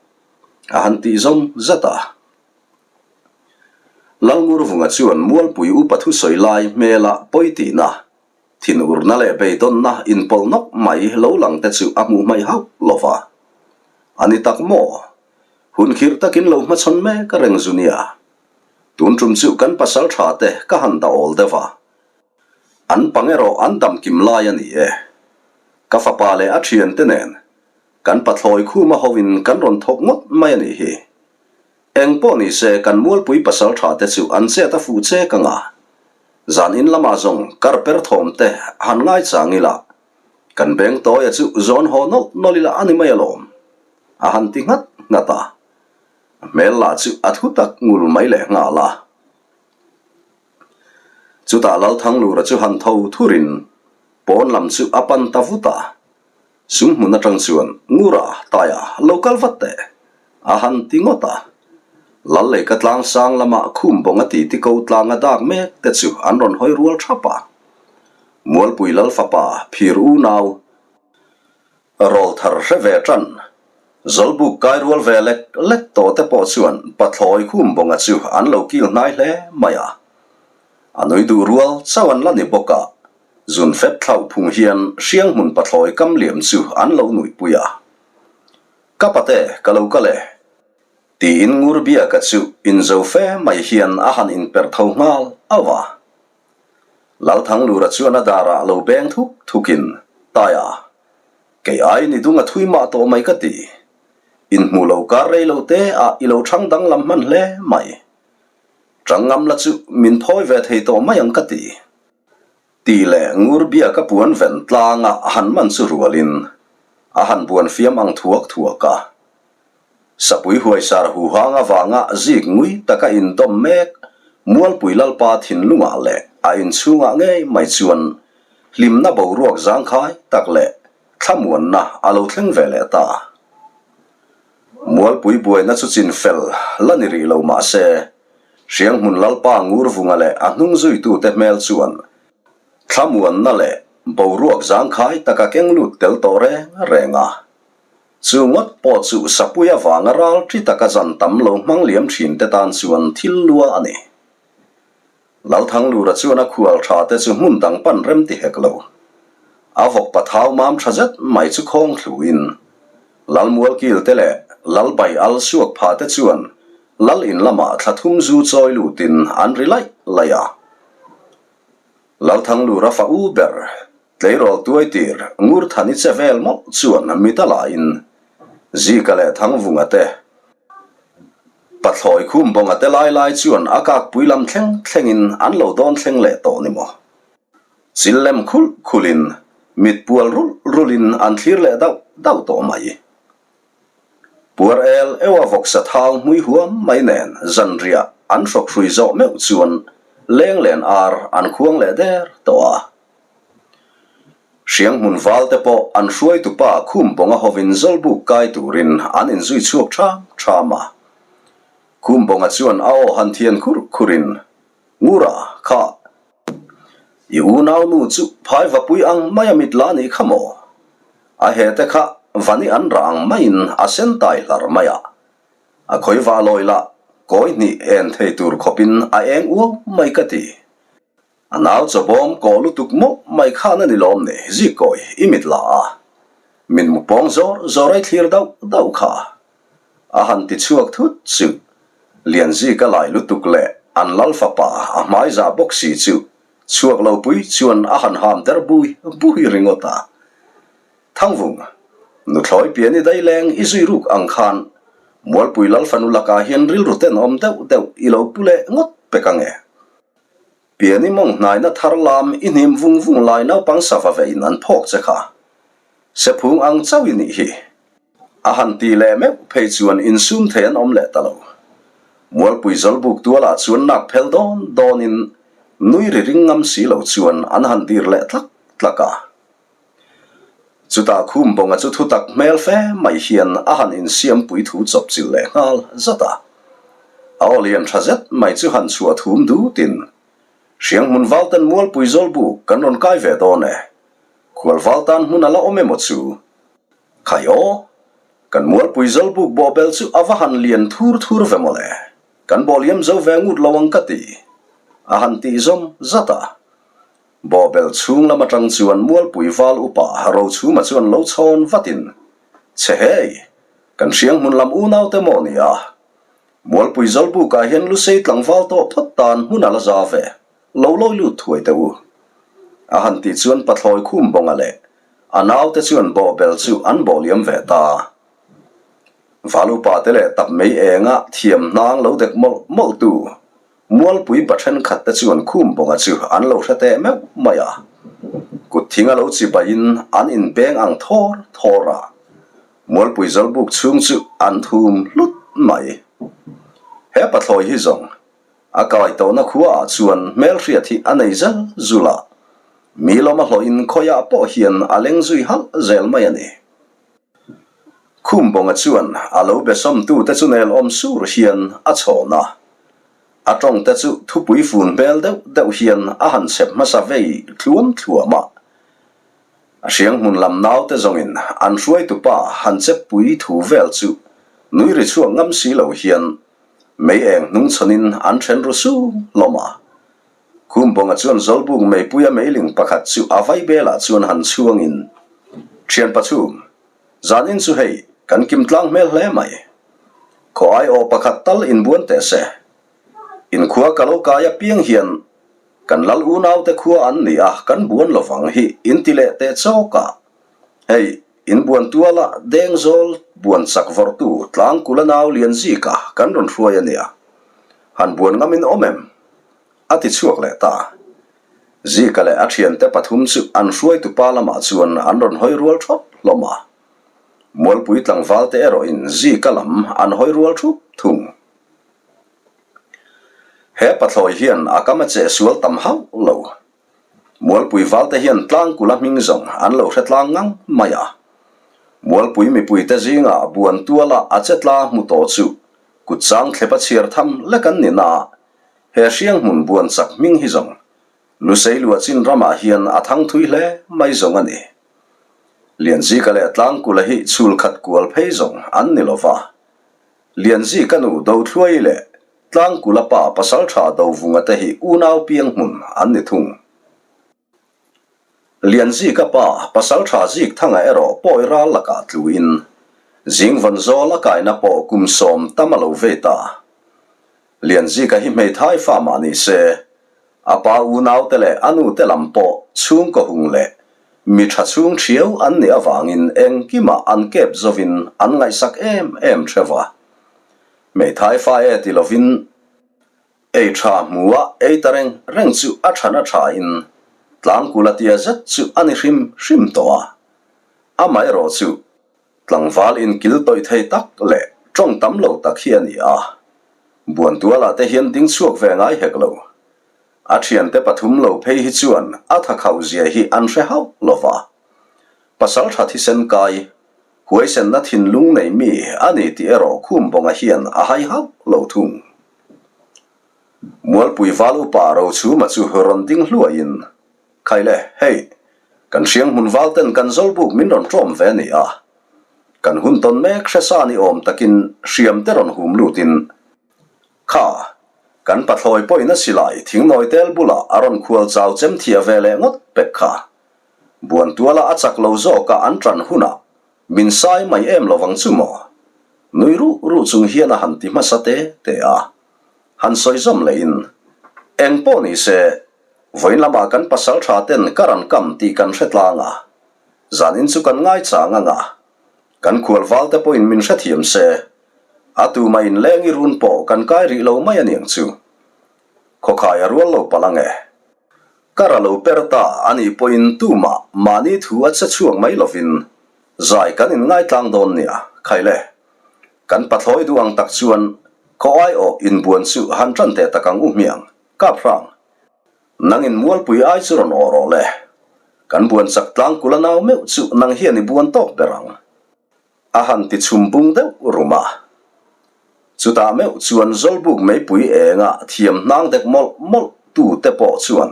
A han tih zawm zat a. Lalngurvunga chuan Mualpui upa thusawi lai hmela pawi tihna, thinurna leh beidawnna inpawlh nawk mai lo lang te chu a hmuh hmaih hauh lo va. A ni tak maw? Hun khirh takin lo hmachhawn mek reng zu nia. Tun tum chu kan pasaltha te ka han dah awl deuh a. An pang erawh an dam kim lai a ni e. Ka fapa leh a thiante nen kan pathlawi khuma hovin kan rawn thawk ngawt mai a nih hi. Eng pawh ni se kan mualpui pasal tha te chu an chet a fuh che ka nga. Zan in lamah zawng kar per thawm te han ngai chang ila kan beng tawia chu zawn haw nawlh nawlh ila a ni mai alawm. A han ti nghat nghat a. A hmel lah chu a thu tak ngul mai leh nghal a. Chutah Lalthanglura chu han tho thurin pawn lam chu a pan ta vut a, sum hmun atang chuan Ngura Taia lo kal vat teh a han ti ngawt a. Lal leika tlang sang lama khum bawng a titi ko tlanga dak mek te chu an rawn hawi rual thap a. Mualpui Lal fapa phir unau Rawl thar hre ve tan. Zawlbuk kai rual ve lek lek tawh te pawh chuan pathlawi khum bawnga chu an lo kil hnai hle mai a. A nui duh rual chauh an la ni bawk a, zun fet thlauh phung hian hrianghmun pathlawi kam liam chu an lo nuihpui a. Ka pate ka lo kal e. Tiin Ngurbiaka chu inzo fe mai hian a han inperh tho nghal auh a. Lalthanglura chuan a darah lo beng thuk thukin, Taia, kei ai ni dung a thui mah tawh mai ka ti. Inhmuh lo kar rei lo te ah i lo chhang danglam hman hle mai. Chang ngam la chu min phawi ve thei tawh mai ang ka ti. Tih leh ngur biaka puan ven tlanga han man chu rualin a han buan fiam ang thuak thuak a. Sapui huaisar huhang avanga zik ngui taka indawm mek Mualpui Lalpa thinlungah leh a inchhungah ngei mai chuan hlimna boruak zangkhai tak leh thlamuanna a lo thleng ve leh ta. Mualpui buaina chu chin fel la ni rih lo mah se, Hrianghmun Lalpa Ngurvunga leh a hnung zuitute hmel chuan thlamuanna leh boruak zangkhai taka keng lut tel tawh reng reng a. Chu ngawt pawh chu sapui avanga ral ṭi taka zan tam lo hmang liam ṭhin te tan chuan thil lua a ni. Lalthanglura chuan a khual ṭha te chu hmun dang pan rem ti hek lo. A vawk pathau mam ṭha zet mai chu khawng thluin Lalmualkil te leh Lalbai al suak pha te chuan Lal in lamah thla thum zu chawi lutin an ri laih laih a. Lalthanglura fa u ber Tleirawl tuai tir Ngurthani che vel mawlh chuan mit a lahin Zika leh Thangvunga te, Pathlawi Khumbawnga te lai lai chuan a kakpui lam thleng thlengin an lo dawn thleng leh tawh ni maw? Chil lem khulh khulhin mit pual rulh rulhin an thlir leh dauh dauh tawh mai. Puar el eua vawksa thau hmui huam mai nen zanriah an hrawk hrui zawh meuh chuan leng len ar an khuang leh der tawh a. Hrianghmun val te pawh an hruaitupa khum bawnga hovin zawlbuk kai turin an inzui chhuak ṭham ṭham a. Khum bawnga chuan a aw han thian khur khurin, Ngura, kha, i unaunu chu phai vapui ang maia mit la nih kha maw? A he te kha vani an rah ang maiin a sen tai hlar mai a. A khawi vah lawi lah kawi hnih en thei tur khawpin a eng uau mai ka ti. A nau chawbawm kawh lutuk mawlh mai khan a ni lawm ni, Zikawi, i mit la a. Min mu pawng zawr zawr ai thlir dauh dauh kha. A han ti chhuak thut chu. Lianzika lai lutuk leh. An lal fapa a hmaizah bawk si chu chhuak lo pui chuan a han ham der bui bui ringawt a. Thangvung, nuthlawi pian i daileng i zui ruk ang khan Mualpui lal fanu lakah hian rilru tenawm deuh deuh i lo pu leh ngawt pek ange. Pian i mawng hnaina thar lam i hnim vung vung lai naupang sava vein an phawk che kha. Sephung ang chauh i nih hi. A han ti leh meuh phei chuan insum thei an awm leh ta lo. Mualpui Zawlbuk tualah chuan nak phel dawn dawnin nui ri ring ngam si lo chuan an han dir leh tlak tlak a. Chutah Khumbawnga chu thutak hmel fe mai hian a han insiampui thu chawp chilh leh nghal zat a. A aw lian tha zet mai chu han chhuah thum dutin, Hrianghmun Valten Mualpui Zawlbuk kan rawn kai ve dawn e. Khual Valtan hmun a la awm emaw chu? Khai aw! Kan Mualpui Zawlbuk bawhbel chu a va han lian thur thur ve mawle. Kan bawh liam zo ve ngut lo ang ka ti. A han tih zawm zat a. Bawhbel chhung lam atang chuan Mualpui val upa Rochhuma chuan lo chhawn vatin, Che hei! Kan hriang hmun lam unau te maw ni a? Mualpui Zawlbukah hian Lusei tlangval tawh phawt tan hmun a la za ve, lo lawi lut thuai teh u. A han tih chuan Pathlawi khum bawnga leh a naute chuan bawhbel chu an bawh liam ve ta. Val upa te leh tap mei enga thiam hnang lo dek mawlh mawlh tu Mualpui pa thenkhat te chuan khum bawnga chu an lo hre teh meuh mai a, kut thing a lo chi baiin an inbeng ang thawr thawr a, Mualpui Zawlbuk chhung chu an thum hlut mai. He pathlawi hi zawng a kai tawhna khua ah chuan hmelhriat hi a nei zel zul a, mi lawm a hlawhin khawiah pawh hian a leng zui halh zel mai a ni. Khumbawnga chuan a lo be sawmtute chu nelawm sur hian a chhawn a. A tawngte chu thupui fun hmel deuh deuh hian a han chhep hmasa vei thluam thluam a. A hriang hmun lam naute zawngin an hruaitupa han cheppui thu vel chu nui ri chhuak ngam si lo hian mei eng hnungchhawnin an then ru sung hlawm a. Khumbawnga chuan Zawlbuk meipuia meiling pakhat chu a vaibelah chuan han chhuangin, Thian Pachhum, zanin chu hei kan kim tlang hmel hle mai. Khaw ai aw pakhat tal inbuan teh se. Inkhua ka lo kai apiang hian kan lal unaute khua an ni a, kan buan lovang hi inti leh teh chawk a. Hei, inbuan tuala Dengzawl buan chak vawrhtu Tlangkula nau Lianzika kan rawn hruai a nia. Han buan ngamin awm em? A ti chhuak leh ta. Zika leh a thiante pathum chu an hruaitupa lamah chuan an rawn hawi rual thawp hlawm a. Mualpui tlangvalte erawhin Zika lam an hawi rual thup thung. He pathlawi hian a kam a cheh sual tam hauh lo. Mualpui valte hian tlangkula hming zawng an lo hre tlang ngang mai a. Mualpui mipuite zingah buan tuala a che tla hmu tawh chu kut chang thlepa chhiar tham lek an ni na. He hriang hmun buan chak hming hi zawng Lusei luahchin ramah hian a thang thui hle mai zawng a ni. Lianzika leh Tlangkula hi chhul khat kual phei zawng an ni lo va. Lianzika nu Dothluai leh Tlangkula pa Pasaltha Dovunga te hi unau piang hmun an ni thung. Lianzika pa Pasaltha Zikthanga erawh pawi ral lakah tluin Zingvawn zawl a kaina pawh kum sawm tam a lo vei ta. Lianzika hi hmeithai fa mah ni se, a pa unaute leh a nute lam pawh chhungkaw hung leh mi tha chhung thiau an nih avangin engkimah an kep zovin an ngaihsak em em theuh va. Hmeithai fa e ti lovin ei tha hmu a ei ta reng reng chu a than a thain tlangkul a tia zet chu a ni hrim hrim tawh a. Amaherawh chu Tlangval inkil tawih thei tak leh tawng tam lo tak hi a ni a, Buantualah te hian ding chhuak ve ngai hek lo. A thiante pathum lo phei hi chuan a thakhauh zia hi an hre hauh lo va. Pasal tha thisen kai, huaisenna thinlung nei mi a ni tih erawh Khumbawnga hian a hai hauh lo thung. Mualpui val upa Rochhuma chu rawn ding hluaiin Khai le, hei, kan hriang hmun val ten kan Zawlbuk min rawn ṭawm ve a ni a. Kan hun tawn mek hre sa ni awm takin hriam te rawn hum lutin, Kha, kan pathlawi pawhin a silai thingnawi tel bulah a rawn khual chau chem thiah ve leh ngawt pek kha. Buantuala a chak lo zawka an ṭan hunah min sai mai em lovang chu maw? Nui ruh ruh chung hian a han ti hmasa te te a. Han sawi zawm lehin, Eng pawh ni se, vawiin lamah kan pasal tha ten ka ran kam tih kan hre tlang a, zanin chu kan ngaichang ang a, kan khual val te pawhin min hrethiam se, a tumah inleng i run pawh kan kai rih lo mai aniang chu. Khawkhai a rual lo palh ang e. Ka ra lo per ta a nih pawhin tumah mahni thu a che chhuak mai lovin zai kan inngaihtlang dawn nia, khaile. Kan pathlawi duh ang tak chuan khaw aiawh inbuan chu han tan teh tak ang u hmiang, kap hrang. Nangin mualpui ai chu rawn aw rawh le. Kan buan chak tlang kula nau meuh chu nang hian i buan tawk ber ang. A han ti chhum bung deuh rum a. Chutah meuh chuan Zawlbuk meipui enga thiam hnang dek mawlh mawlh tu te pawh chuan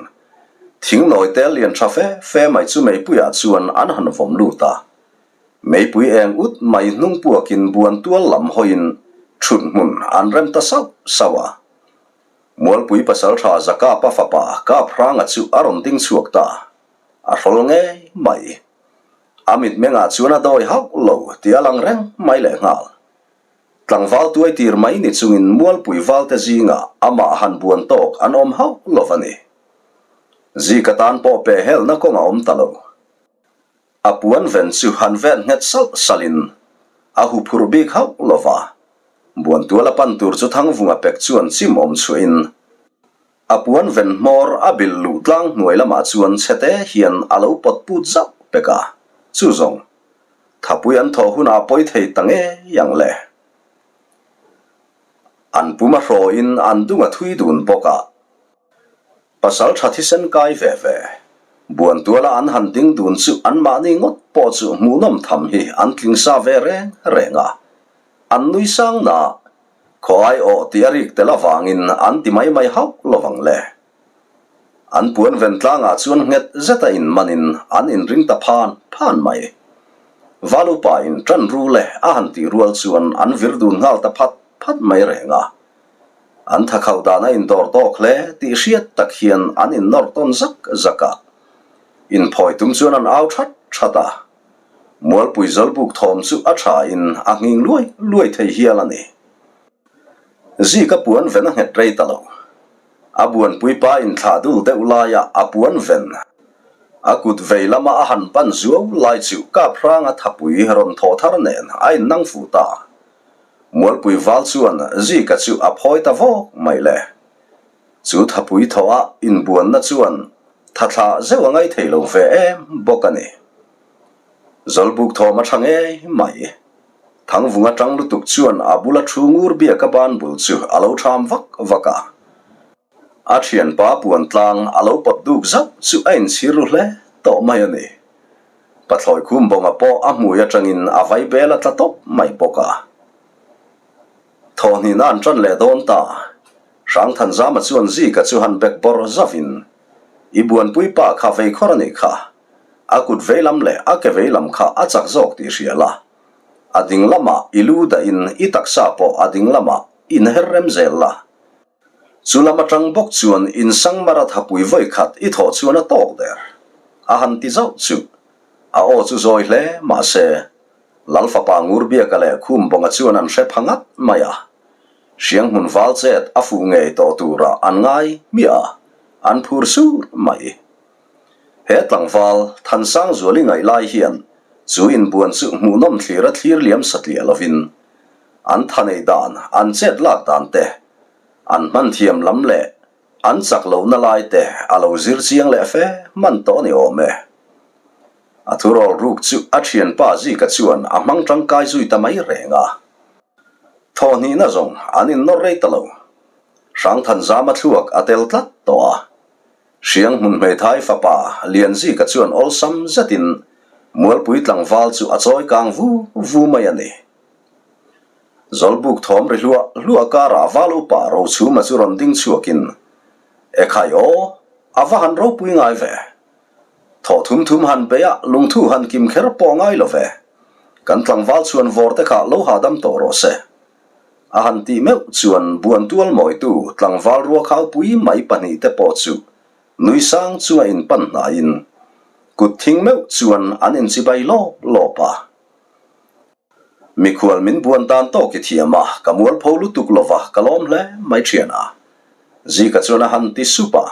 thingnawi tel lian tha fe fe mai chu meipuiah chuan an han vawm lut a. Meipui eng ut mai hnung puakin buan tual lam hawiin thut hmun an rem ta sauh sauh a. Mualpui pasaltha Zakapa fapa Kaphranga chu a rawn ding chhuak ta. A hrawl ngei mai. A mitmengah chuan a dawi hauh lo tih a lang reng mai lehnghal. Tlangval tuai tir mai ni chungin Mualpui valte zingah amah han buan tawk an awm hauh lo va ni. Zika tan pawh pe helna kawng a awm ta lo. A puan ven chu han ven nghet salh salhin a hu phurh bik hauh lo va. Buantual a pan tur chu Thangvunga pek chuan chim awm chhuahin A puan ven hmawr a bilh luh tlang hnuai lamah chuan chhete hian a lo pawt put zauh pek a, chu zawng thapui an thawh hunah pawi thei ta ngei ang le. An pum a hrawin an dung a thui dun bawk a, pasal tha thisen kai ve ve, buan tuala an han ding dun chu anmahni ngawt pawh chu hmuhnawm tham hi an tling sa ve reng reng a, an nui sang na Khaw aiawh tih a rik tel avangin an ti mai mai hauh lovang le. An puan ven tlangah chuan nghet zeta inmanin an inring ta phan phan mai. Valupa in ṭan ru le a han tih rual chuan an vir dun nghal ta phat phat mai reng a. An thakhauh dan a indawr tawk hle tih hriat tak hian an innawr tawn zak zak a. Inphawi tum chuan an au that that a. Mualpui Zawlbuk thawm chu a tha in a nghing luai luai thei hial a ni. Zika puan ven a nghet rei ta lo. A buanpui pa in thlah dul deuh laia a puan ven a kut vei lama a han pan zuau lai chu kap hranga thapui rawn thaw thar nen a innang fuh ta. Mualpui val chuan Zika chu a phawi ta vawk mai le. Chu thapui thawh a inbuanna chuan thathla zeuh a ngaithei lo ve em bawk a ni. Zawlbuk thawm a tha ngei mai. Thangvung atang lutuk chuan a bula thu ngur biak a ban bul chu a lo tham vak vak a. A thianpa puan tlang a lo pawt duk zauh chu a inchhir ru hle tawh mai a ni. Pathlawi khum bawnga pawh a hmui atangin a vai bel a tla tawp mai bawk a. Thawhhnihna an tan leh dawn ta. Hrangthanzama chuan Zika chu han bek bawr zauhin, I buanpui pa kha vei khawr a nih kha. A kut vei lam leh a ke vei lam kha a chak zawk tih hria la. A ding lamah i lu dahin i taksa pawh a ding lamah inher rem zel la. Chu lam atang bawk chuan insang mara thapui vawi khat i thawh chuan a tawk der. A han ti zauh chu. A aw chu zawi hle mahse, Lal fapa Ngurbiaka leh Khumbawnga chuan an hre pha ngat mai a. Hrianghmun val chet a fuh ngei tawh turah an ngai hmiah a, an phur sur mai. He tlangval Thansangzuali ngaih lai hian chu inbuan chu hmuhnawm thlira thlir liam satliah lovin an tha neih dan, an chet lak dan te, an hman thiam lam leh an chak lohna lai te a lo zir chiang leh fe hman tawh a ni awm e. A thurawl ruk chu a thianpa Zika chuan a hmang tangkai zui ta mai reng a. Thawhhnihna zawng an innawr rei ta lo. Hrangthanzama thluak a tel tlat tawh a. Hriang hmun hmeithai fapa Lianzika chuan awlsam zetin Mualpui tlangval chu a chawi kang vu vu mai a ni. Zawlbuk thawm ri hluah hluah karah val upa Rochhuma chu rawn ding chhuakin, Ekhai aw, a va han ropui ngai ve. Thawh thum thum han bei a, lungthu han kim kher pawh ngai lo ve. Kan tlangval chuan vawr te kha lo hahdam tawh rawh se. A han tih meuh chuan buantual mawitu tlangval ruakhaupui mai pahnihte pawh chu nui sang chunga inpan hnaiin kut thing meuh chuan an inchibai lawp lawp a. Mikhual min buan tan tawk i thiam a, ka mualpho lutuk lova ka lawm hle mai thian a. Zika chuan a han ti sup a,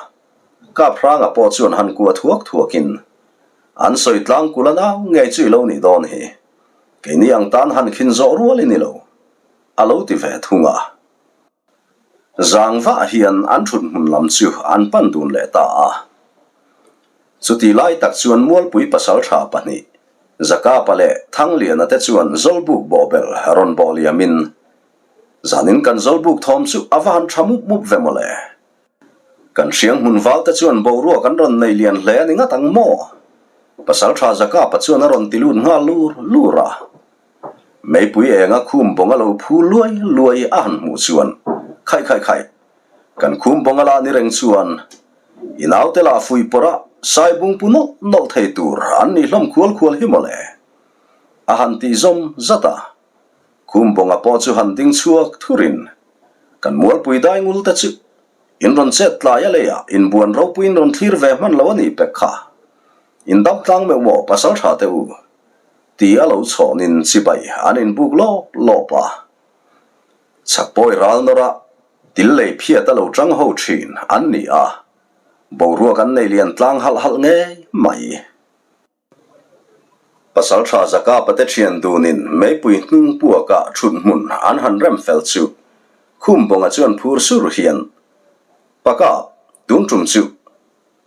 Kaphranga pawh chuan han kuah thuak thuakin, An sawi tlang kul a nau ngei chu i lo nih dawn hi. Keini ang tan han khin zawh rual i ni lo, a lo ti ve thung a. Zang vah hian an thut hmun lam chu an pan dun leh ta a. Chuti lai tak chuan Mualpui pasaltha pahnih, Zakapa leh Thangliana te chuan Zawlbuk bawhbel rawn bawh liamin, Zanin kan Zawlbuk thawm chu a va han tha mup mup ve mawle. Kan hriang hmun val te chuan boruak an rawn nei lian hle a ni ngat ang maw? Pasaltha Zakapa chuan a rawn ti lut nghal lur lur a. Meipui enga khum bawng a lo phu luai luai a han hmuh chuan, Khaih khaih khaih, kan khum bawng a la ni reng chuan i naute lah fuih pawrh a saibung pu nawlh nawlh thei tur an nih hlawm khual khual hi mawle, a han tih zawm zat a. Khum bawnga pawh chu han ding chhuak thurin, Kan mualpui dai ngul te chu in rawn chet tlai a leiah inbuan ropuiin rawn thlir ve hman lo a nih pek kha. In dam tlang meuh maw pasal tha te u? Ti a lo chhawnin chibai an inbuk lawp lawp a. Chhakpawi ral nawrah til lei phiat a lo tang ho thin an ni a, boruak an nei lian tlang halh halh ngei mai. Pasaltha Zakapa te thian dunin meipui hnung puakah thut hmun an han rem fel chu Khumbawnga chuan phur sur hian, Paka, tun tum chu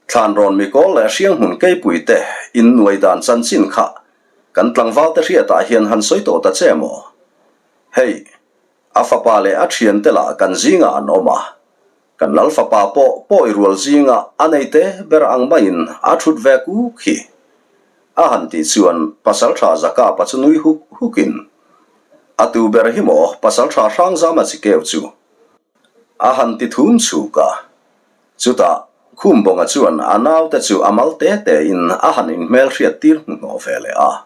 Thlanrawn mikawl leh hrianghmun keipui te innuai dan chanchin kha kan tlangval te hriatah hian han sawi tawh ta che maw? Hei, a fapa leh a thiante lah kan zingah an awm a, kan lal fapa pawh pawi rual zinga a nei te ber ang maiin a thut ve kuk hi. A han tih chuan Pasaltha Zakapa chu nui huk hukin, A tu ber hi maw Pasaltha Hrangzama chi keu chu? A han ti thum chhuk a. Chutah, Khumbawnga chuan a naute chu a mal te tein a han inhmelhriat tir hmuhnawh ve leh a.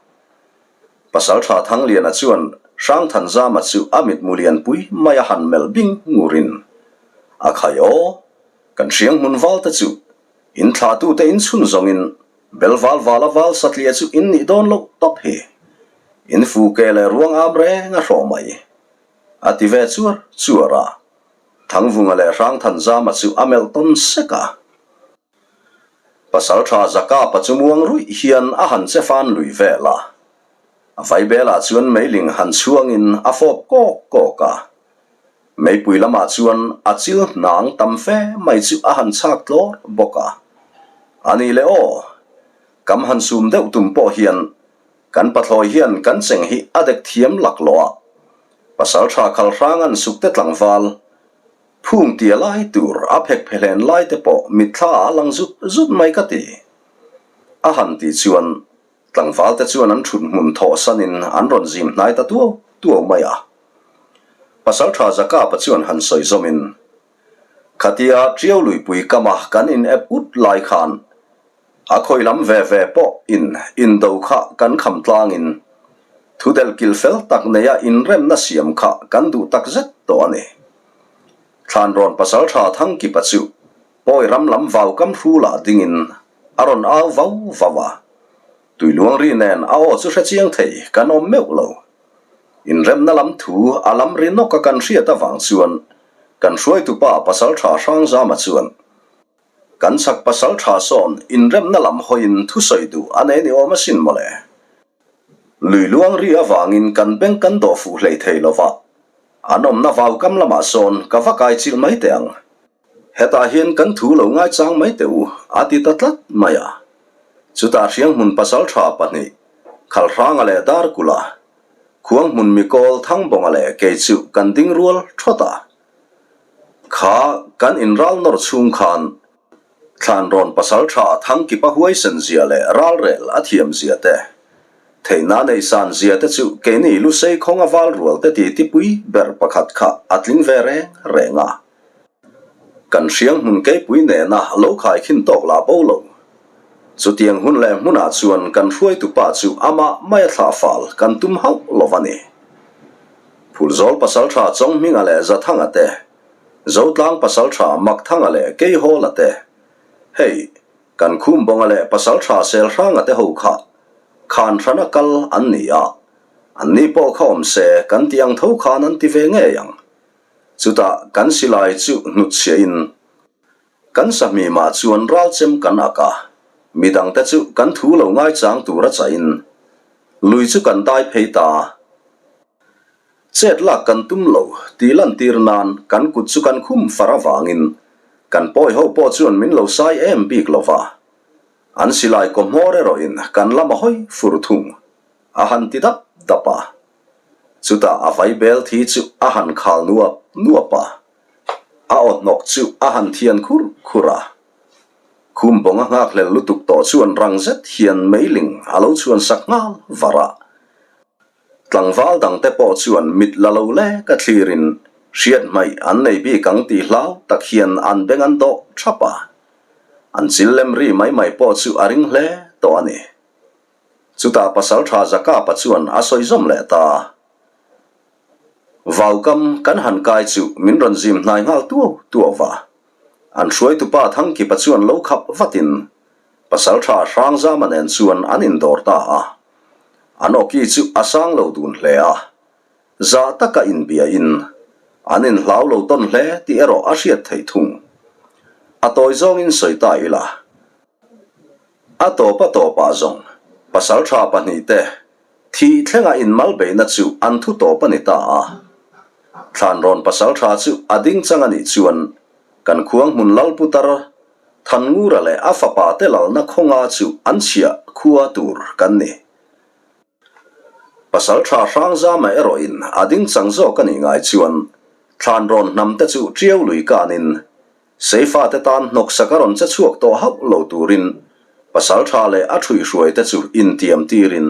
Pasaltha Thangliana chuan Hrangthanzama chu a mitmu lianpui mai a han melh bing ngurin, A khai aw, kan hriang hmun valte chu in thlahtute in chhun zawngin bel val vala val satliah chu in nih dawn loh tawp hi. In fu ke leh ruang am reng a hrawh mai, a ti ve chuar chuar a. Thangvunga leh Hrangthanzama chu a melh tawn sek a. Pasaltha Zakapa chu muang ruih hian a han che fan lui vel a. A vaibelah chuan meiling han chhuangin a fawp kawk kawk a. Meipui lamah chuan a chil hnang tam fe mai chu a han chhak tlawr bawk a. A ni le aw, kam han sum deuh tum pawh hian Kan pathlawi hian kan cheng hi a dek thiam laklawh a, pasaltha khal hrangan sukte tlangval phung tia lai tur a phek phe hlen lai te pawh mitthla ah a lang zut zut mai ka ti. A han tih chuan tlangval te chuan an thut hmun thawh sanin an rawn zim hnai ta tuau tuau mai a. Pasaltha Zakapa chuan han sawi zawmin, Khatia Tiau luipui kama kan in ep ut lai khan A khawi lam ve ve pawh in indo kha kan kham tlangin thu del kil fel tak neia inremna siam kha kan duh tak zet tawh a ni. Thlanrawn pasaltha Thangkipa chu pawi ram lam vau kam hrulah dingin a rawn au vau vau a. Tuiluang ri nen a aw chu hre chiang thei kan awm meuh lo. Inremna lam thu a lam ri nawka kan hriat avang chuan kan hruaitupa pasaltha Hrangzama chuan Kan chak pasal tha sawn inremna lam hawiin thusawi duh a nei ni awm asin mawle. Lui luang ri avangin kan beng kan dawh fuh hlei thei lo va, an awmna vau kam lamah sawn ka va kai chilh mai teh ang. Hetah hian kan thu lo ngaichang mai teh u, a ti ta tlat mai a. Chutah Hrianghmun pasal tha pahnih, Khalhranga leh Darkula, Khuanghmun Mikawl Thangbawnga leh kei chu kan ding rual thawt a. Kha kan inral nawr chhung khan Thlanrawn pasaltha Thangkipa huaisen zia leh ralrel a thiam zia te, theihna nei san zia te chu keini Lusei khawnga val rual te ti tipui ber pakhat kha a tling ve reng reng a. Kan hriang hmun keipui nena lo khaikhin tawk lah bo lo. Chutiang hun leh hmunah chuan kan hruaitupa chu amah maia thlah fal kan tum hauh lo va ni. Phulzawl pasaltha Chawnghminga leh Zathanga te, Zotlang pasaltha Makthanga leh Keihawla te, hei, kan Khumbawnga leh pasaltha Selhranga te ho kha khan hrana kal an ni a, anni pawh kha awm se kan tih ang tho khan an ti ve ngei ang. Chutah kan silai chu hnutchhiahin. Kan sahmimah chuan ralchem kan ak a, midangte chu kan thu lo ngaichang tura chahin lui chu kan dai phei ta. Chet lak kan tum lo tih lantir nan kan kut chu kan khum far avangin kan pawi ho pawh chuan min lo sai em bik lo va. An silai kaw hmawr erawhin kan lam a hawi fur thung a han ti dap dap a. Chutah a vai bel thi chu a han khal nuap nuap a. A aw hnawk chu a han thian khur khur a. Khum bawng a nghakhlel lutuk tawh chuan rang zet hian meiling a lo chhuan sak nghal var a. Tlangval dangte pawh chuan mit la lo lek a thlirin hriat hmaih an nei bik ang tih hlau tak hian an beng an dawh thap a. An chil lem ri mai mai pawh chu a ring hle tawh a ni. Chutah Pasaltha Zakapa chuan a sawi zawm leh ta. Vaukam kan han kai chu min rawn zim hnai nghal tuau tuau va. An hruaitupa Thangkipa chuan lo khap vatin Pasaltha Hrangzama nen chuan an indawr ta a. An awki chu a sang lo dun hle a, zah taka inbiain an inhlau lo tawn hle tih erawh a hriat theih thung. A tawi zawngin sawi ta ila, a tawp a tawpah zawng pasaltha pahnihte thih thlenga inmal beihna chu an thu tawp a ni ta a. Thlanrawn pasaltha chu a ding chang a nih chuan kan khuang hmun Lalputar Thanngura leh a fapa te lalna khawnga chu an chhiah khua tur kan ni. Pasaltha Hrangzama erawhin a ding chang zawk a nih ngai chuan Thlanrawn hnam te chu Tiau lui kanin Seifa te tan hnawksak a rawn che chhuak tawh hauh lo turin Pasaltha leh a ṭhuihhruai te chu intiam tirin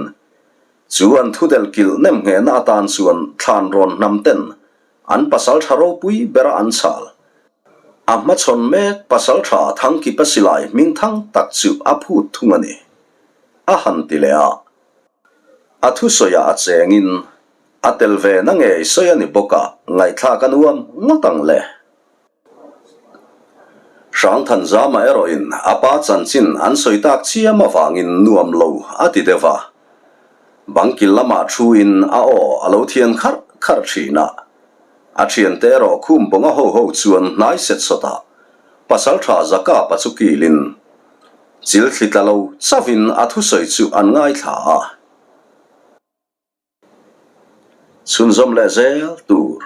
chu an thudelh kilh nem nghehna atan chuan Thlanrawn hnam ten an pasaltha ropui bera an chhal A hmachhawn mek Pasaltha Thangkipa silai hming thang tak chu a phut thung a ni, a han ti leh a. A thusawiah a chengin a tel ve na ngei sawi a ni bawk a, ngaihthlak a nuam ngawt ang le. Hrangthanzama erawhin a pa chanchin an sawi tak chiam avangin nuam lo a ti deuh a. Bangkil lamah thuin a aw a lo thian kharh kharh thin a. A thiante erawh khum bawnga ho ho chuan hnai set sawt a, Pasaltha Zakapa chu kilin chil thli tla lo chauhin a thusawi chu an ngaithla a. Chhunzawm leh zel tur.